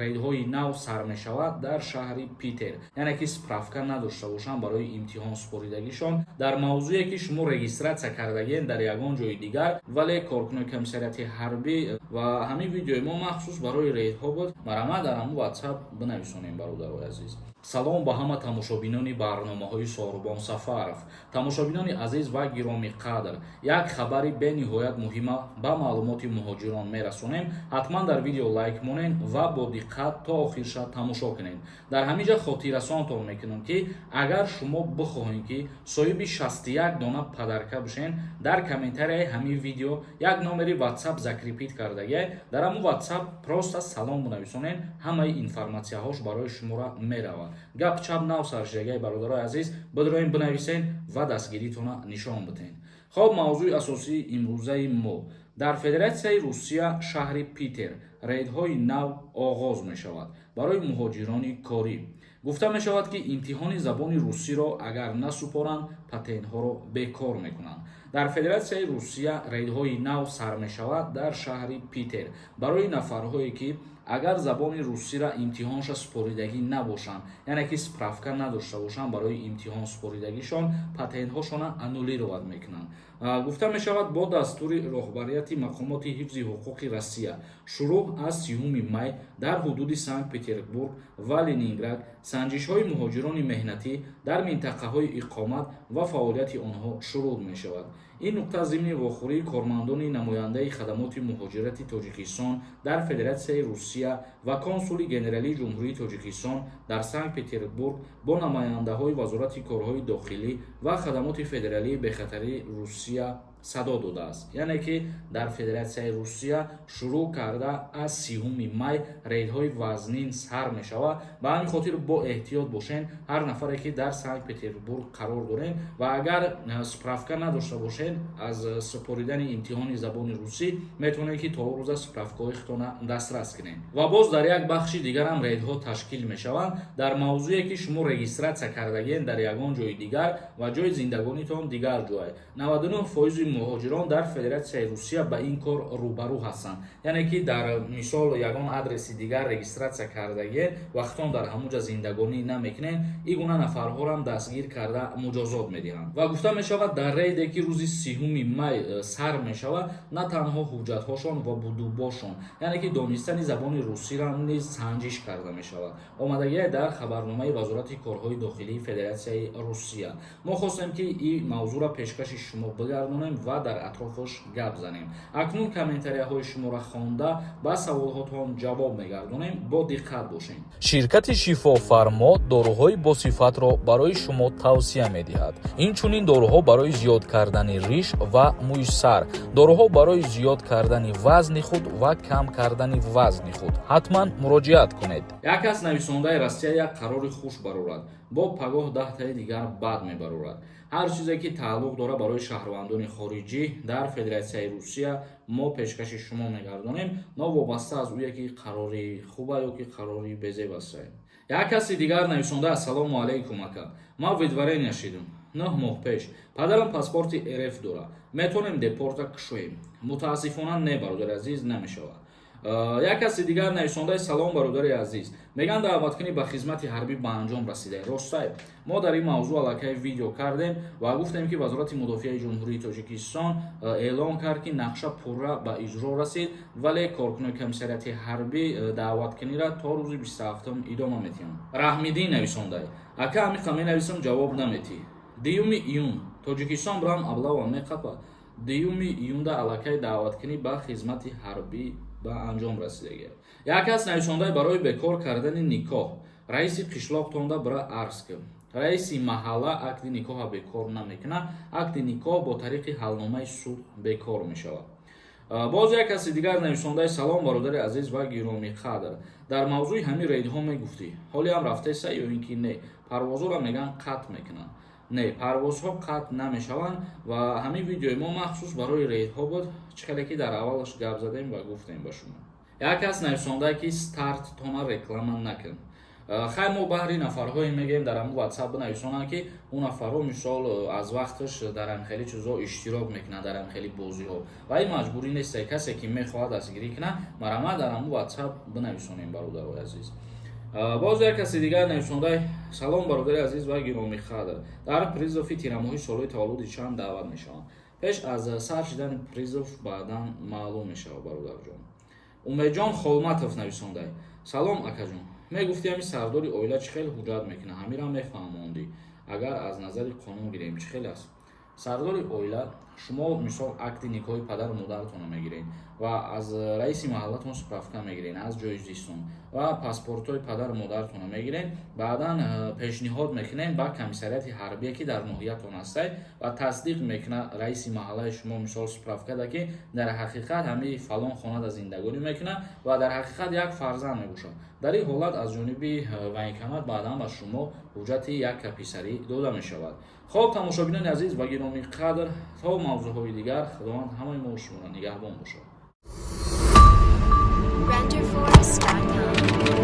Рейдҳои нав сар мешавад дар шаҳри Питер, яъне ки справка надошта бошанд барои имтиҳон супоридагишон дар мавзӯе, ки шумо регистрация кардагиен дар ягон ҷои дигар, вале коркунои комиссариати ҳарбӣ. Ва ҳамин видеои мо махсус барои рейдҳо буд. Марҳамат, дар ҳамун WhatsApp бинависонем, бародарои азиз. Салом ба ҳама тамошобинони барномаҳои Соҳрубон Сафаров. Тамошобинони азиз ва гиромиқадр, як хабари бениҳоят муҳима ба маълумоти муҳоҷирон мерасонем. Ҳатман дар видео лайк монед ва бо диққат то охирша тамошо кунед. Дар ҳамин ҷа хотиррасонтон мекунам, ки агар шумо бихоҳед, ки соҳиби 61 дона подарка бошен, дар комментарияи ҳамин видео як номери WhatsApp закрепить кардагия. Дар ҳамун WhatsApp просто салом бинависонед, ҳамаи информатсияҳош барои шуморо меравад. Гап чап нав саршидагии, бародарои азиз, бидроем, бинависен ва дастгиритона нишон бидиҳен. Хоб, мавзӯи асосии имрӯзаи мо: дар Федератсияи Русия, шаҳри Питер, рейдҳои нав оғоз мешавад барои муҳоҷирони корӣ. Гуфта мешавад, ки имтиҳони забони русиро агар насупоранд, патентҳоро бекор мекунанд. Дар Федератсияи Русия рейдҳои нав сар мешавад дар шаҳри Питер барои нафарҳое, ки агар забони русиро имтиҳонша супоридагӣ набошанд, яъне ки справка надошта бошанд барои имтиҳон супоридагишон, патентҳошона аннулировать мекунанд. Гуфта мешавад, бо дастури роҳбарияти мақомоти ҳифзи ҳуқуқи Россия шурӯъ аз 30-уми май дар ҳудуди Санкт Петербург ва Ленинград санҷишҳои муҳоҷирони меҳнатӣ дар минтақаҳои иқомат ва фаъолияти онҳо шурӯъ мешавад. Ин нуқта зимни вохӯрии кормандони намояндаи хадамоти муҳоҷирати Тоҷикистон дар Федератсияи Русия ва консули генералии Ҷумҳурии Тоҷикистон дар Санкт Петербург бо намояндаҳои Вазорати корҳои дохилӣ ва Хадамоти федералии бехатарии Русия садо додааст. Яъне ки дар Федератсияи Русия шурӯъ карда аз 30-уми май рейдҳои вазнин сар мешавад. Ба ҳамин хотир бо эҳтиёт бошен, ҳар нафаре, ки дар Санкт Петербург қарор дорен, ва агар справка надошта бошен аз супоридани имтиҳони забони русӣ, метавонед, ки то рӯза справкаҳои худтона дастрас кунед. Ва боз дар як бахши дигарам рейдҳо ташкил мешаванд дар мавзӯе, ки шумо регистрация кардагиен дар ягон ҷои дигар ва ҷои зиндагонитон дигар ҷой. 99 фоизи муҳоҷирон дар Федератсияи Русия ба ин кор рӯбарӯ ҳастанд, яъне ки дар мисол ягон адреси дигар регистрация кардагиен, вақтон дар ҳамон ҷа зиндагонӣ намекунед, ин гуна нафарҳорам дастгир карда муҷозот медиҳанд. Ва гуфта мешавад, дар рейде, ки рӯзи 30-уми май сар мешавад, на танҳо ҳуҷҷатҳошон ва будубошон, яъне ки донистани забони русиро низ санҷиш карда мешавад. Омадагие дар хабарномаи Вазорати корҳои дохилии Федератсияи Русия. Мо хостем, ки ин мавзӯъро пешкаши шумо бигардонем ва дар атрофаш гап занем. Акнун комментарияҳои шуморо хонда, ба саволҳотон ҷавоб мегардонем. Бо диққат бошед. Ширкати Шифофармо доруҳои босифатро барои шумо тавсия медиҳад. Инчунин доруҳо барои зиёд кардани риш ва мӯи сар, доруҳо барои зиёд кардани вазни худ ва кам кардани вазни худ. Ҳатман муроҷиат кунед. Як кас нависондаи: «Россия як қарори хуш барорад, бо пагоҳ 10-таи дигар бад мебарорад». Ҳар чизе, ки тааллуқ дорад барои шаҳрвандони хориҷӣ дар Федератсияи Русия, мо пешкаши шумо мегардонем, новобаста аз ӯе, ки қарори хуба ё ки қарори безеб аст. Як каси дигар нависонда: «Ассалому алайкум, ака, ман выдворение шидум 9 моҳ пеш, падарам паспорти РФ дорад, метавонем депорта кушоем?» Мутаассифона, не, бародари азиз, намешавад. Як каси дигар нависондаи: «Салом, бародари азиз, мегӯянд, даъваткунӣ ба хизмати ҳарбӣ ба анҷом расида, ростай?» Мо дар ин мавзӯъ аллакай видео кардем ва гуфтем, ки Вазорати мудофиаи Ҷумҳурии Тоҷикистон эълон кард, ки нақша пурра ба иҷро расид, вале коркунони комиссариати ҳарбӣ даъваткуниро то рӯзи 27-ум идома медиҳанд. Раҳмиддин нависондай: «Ака, амиқа менависам, ҷавоб наметӣ. 2-юми июн Тоҷикистон бирам, облава меқапа?» 2-юми июнда аллакай даъваткунӣ ба хизмати ҳарбӣ ба анҷом расидагия. Як кас нависондай: «Барои бекор кардани никоҳ раиси қишлоқтонда бира арз кун, раиси маҳалла акди никоҳа бекор намекунад, акди никоҳ бо тариқи ҳалномаи суд бекор мешавад». Боз як каси дигар нависондаи: «Салом, бародари азиз ва гиромиқадр, дар мавзӯи ҳамин рейдҳо мегуфтӣ, ҳолиам рафтеса ё ин ки не? Парвозҳоро мегӯянд, қатъ мекунанд?» Не, парвозҳо қатъ намешаванд. Ва ҳамин видеои мо махсус барои рейдҳо буд, чӣ хеле ки дар аввалаш гап задем ва гуфтем ба шумо. Як кас нависондае, ки Старттона реклама накун. Хай, мо баҳри нафарҳое мегӯем, дар ҳамун WhatsApp бинависонанд, ки он нафарҳо, мисол, аз вақташ дар ҳамхели чизҳо иштирок мекунанд, дар ҳамхели бозиҳо. Ва ин маҷбурӣ нест. Касе ки мехоҳад дастгирӣ кунад, марҳамат, дар ҳамун WhatsApp бинависонем, бародарои азиз. Боз як каси дигар нависондай: «Салом, бародари азиз ва гиромиқадр, дар призыв и тирамоҳи солҳои таваллуди чанд даъват мешаванд?» Пеш аз сар шидани призыв баъдан маълум мешавад, бародарҷон. Умедҷон Холматов нависондай: «Салом, акаҷон, мегуфти, ҳами сардори оила чӣ хел ҳуҷҷат мекунад, ҳамира мефаҳмондӣ. Агар аз назари қонун гирем, чӣ хел аст сардори оила?» Шумо, мисол, акди никоҳи падару модаратонро мегиред ва аз раиси маҳаллатон справка мегиред аз ҷои зистон ва паспортҳои падару модаратонро мегиред. Баъдан пешниҳод мекунед ба комиссариати ҳарбие, ки дар ноҳиятон ҳастед, ва тасдиқ мекунад раиси маҳаллаи шумо, мисол, справка да, ки дар ҳақиқат ҳамаи фалон хонада зиндагонӣ мекунад ва дар ҳақиқат як фарзанд мебошад. Дар ин ҳолат аз ҷониби военкомат баъдан ба шумо ҳуҷҷати як каписарӣ дода мешавад. Хоб, тамошобинони азиз ва гиромии қадр, то мавзӯъҳои дигар Худованд ҳамаи мо шуморо нигаҳбон бошад. Renderforest.com.